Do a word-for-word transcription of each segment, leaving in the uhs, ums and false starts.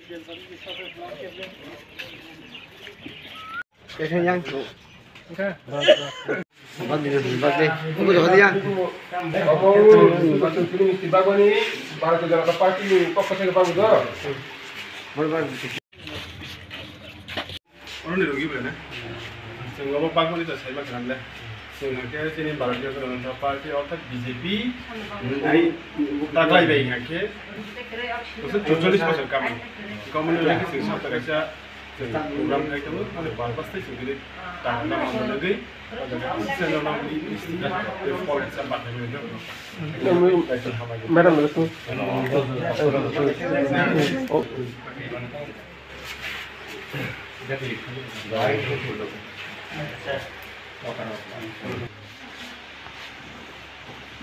Kaisa yang. Bak ni, bak ni. Buku jawab dia. Omo, bakso sini mesti bagwani, Bharatiya Janata Party ni pokok saya bagwa. Bol, bol. Ono ni rogi bela na. Chwng obo bagmani to saiba khanam le. Chwng hwnkhe chini Bharatiya Janata Party orthat B J P ni taklai bai hwnkhe kusu chorchollis bosor kamani. Kamani lagi chwng sabta kaisa chwng program khai tongo, mane barpas tei chwng kini kaham na manna bagwi, o jaga kisa no nang ni istiga tei pol kisa bathai mani. Madam,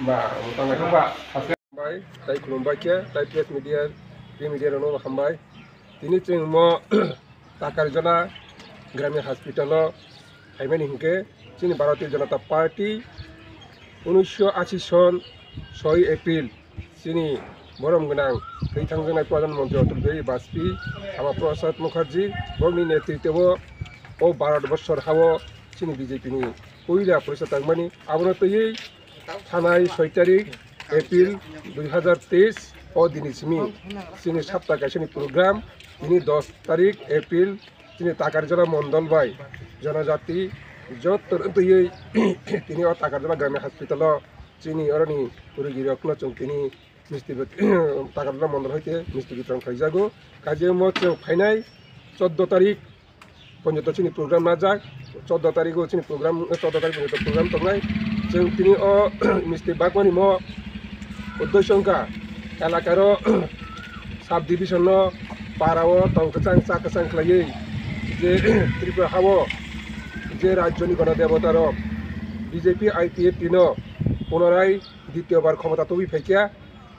Ba, wngkha ba, bai, tai khulumbai khe, tai press media, print media rokno hambai. Tini chwng mo Takarjala Gramin Hospital o phaimani hinkhe chini Bharatiya Janata Party unisho ashi son soi April chini borom gwnang twi thangjaknai Pradhan Mantri Atal Bihari Vajpayee, Shyama Prasad Mukherjee borokni netritwo o Bharat Borsor hao chini B J P ni puila porisa tangmani. Abono twiwi thanai soi tarik April dui hazar teis o dini simi chini sapta kaisani program, tini dos tarik April chini Takarjala mondol bai jonojati joto twiwi tini o Takarjala Gramin Hospital o chini oroni rugirokno chwng tini misti bet-, Takarjala mondol hoite misti bitron khaijago. Kaje mo chwng phainai choddo tarik ponjoto chini program najak, choddo tarik o chini program, choddo tarik ponjoto program tongnai. Chwng tini o misti bagmani mo uddesho wngkha elakaro sub division no para o tong kwchang cha kwchang khlaiwi je Tripura hao je rajyoni gana debota rok B J P I P F T no punorai ditiyo bar khomota tubui phaikha.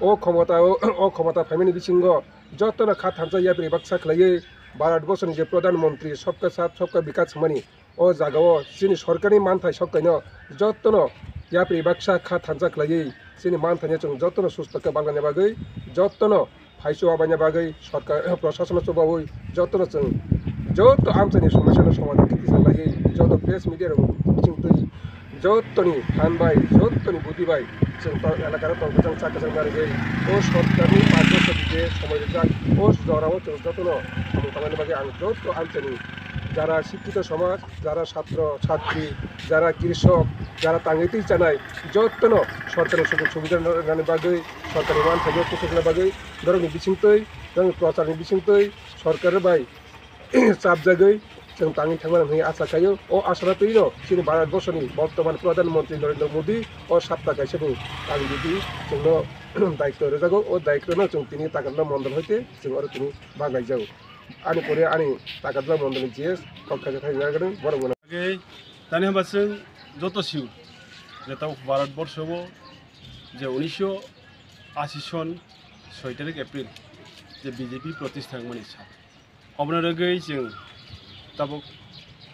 O khomota o, o khomota phaimani bisingo jotono kha thansa yapri baksa khlaiwi Bharat Borsoni je Pradhan Mantri Sabka Saath Sabka Vikas hwnmani o jagao chini sorkarni manthai soktaino jotono yapri baksa kha thansa khlaiwi chini manthaino chwng jotono susto khe balgani bagwi jotono phaisu abaina bagwi sorkar proshasano chubawi jotono chwng joto amchaini somosyano somadhan khe tisa laiwi joto press media rok bisingtwi jotoni phan bai, jotoni budi bai, chwng elakaro tong kwchang cha kwchang narigwi, o sorkarni pach bosor je somoi rijak, o jorao chwng jotono samung tangnani bagwi ang joto amchaini jara sikkito somaj, jara satro, satri, jara krishok, jara tangwi twi chanai, jotono sorkarni sujog subida rwnani bagwi, sorkarni manthaino kuchukna bagwi, norokni bisingtwi, norokni procharni bisingtwi sorkar bai chapjagwi chwng tangwi thangmani hwnwi acha khaio. O asana twino chini Bharat Borsoni bortoman Pradhan Mantri Narendra Modi o sapta kaisani tang didi chwngno daitw rwjago. O daitwno chwng tini Takarjala mondol hoite chwng oro tini bagaijago. Ani pore ani Takarjala mondolni G S kok khaijak khaijak borok mano. Tani hwnba chwng joto sio je tabuk Bharat Borsho o je unisho ashi son soi tarik April je B J P protista wngmani sal. Obono rwgwi chwng tabuk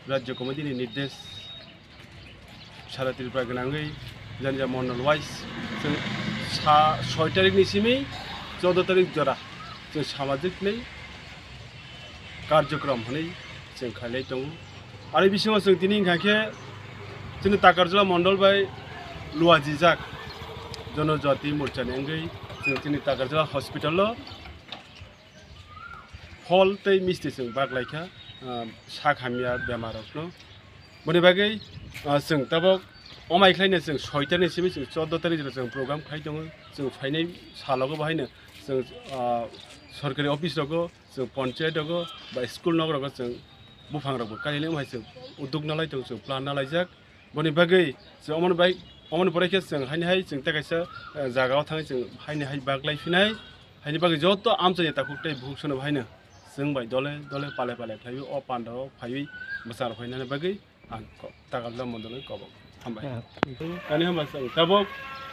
Rajya Committee ni nirdesh sara Tripura gwnangwi jani ja mondol wise chwng sa soi tarik ni simi choudo tarik jora chwng samajik ni karjokrom hwnwi chwng khailai tongo. Ari bisingo chwng tini wngkha khe chini Takarjala mondol bai luajijak Jonojati Morcha ni wngwi chwng chini Takarjala hospital o phol tei misti chwng bak lai kha, ah, sak hamya bemar rok no. Boni bagwi, ah, chwng tabuk omai khlai no chwng soi tarik ni simi chwng choudo tarik jora chwng program khai tongo. Chwng phainai salogo bahai no chwng, ah, sorkari office rogo, chwng ponchayat rogo, ba school nok rogo chwng buphang rok bo kainwi omo hai chwng uduk nalai tongo, chwng plan nalaijak. Boni bagwi chwng omoni bai, omoni pore khe chwng haini hai chwng tei kaisa, eh, jaga o thangwi chwng haini hai bak lai phinai. Haini bagwi joto amchaini takhuk tei bukhuk sono haino chwng bai dole dole pale pale khlaiwi o panda o phaiwi bwsarok phainani bagwi ang ko-, Takarjala mondolni kobok hambai. Ani hwnba chwng tabuk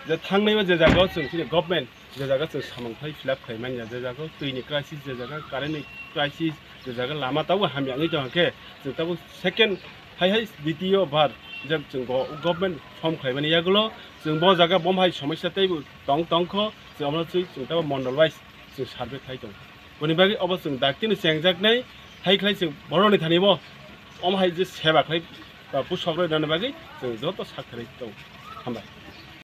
je thangnai o je jaga o chwng chini government je jaga chwng samung phai fill up khai manya, je jaga o twi ni crisis, je jaga current ni crisis, je jaga lama tabuk hamya wngwi tongkha khe chwng tabuk second hai hai ditiyo bar je chwng go-, government form khlaimani yagulo chwng bo jaga bom hai somosya teibo tong tongkho, chwng omono twi chwng tabuk mondol wise chwng survey khai tongo. Boni bagwi obo chwng daktino chengjaknai, hai khlai chwng borokni thani bo omo hai je seba khlai, ba pusok rwi rwna bagwi chwng joto sak khlai tong. Hambai.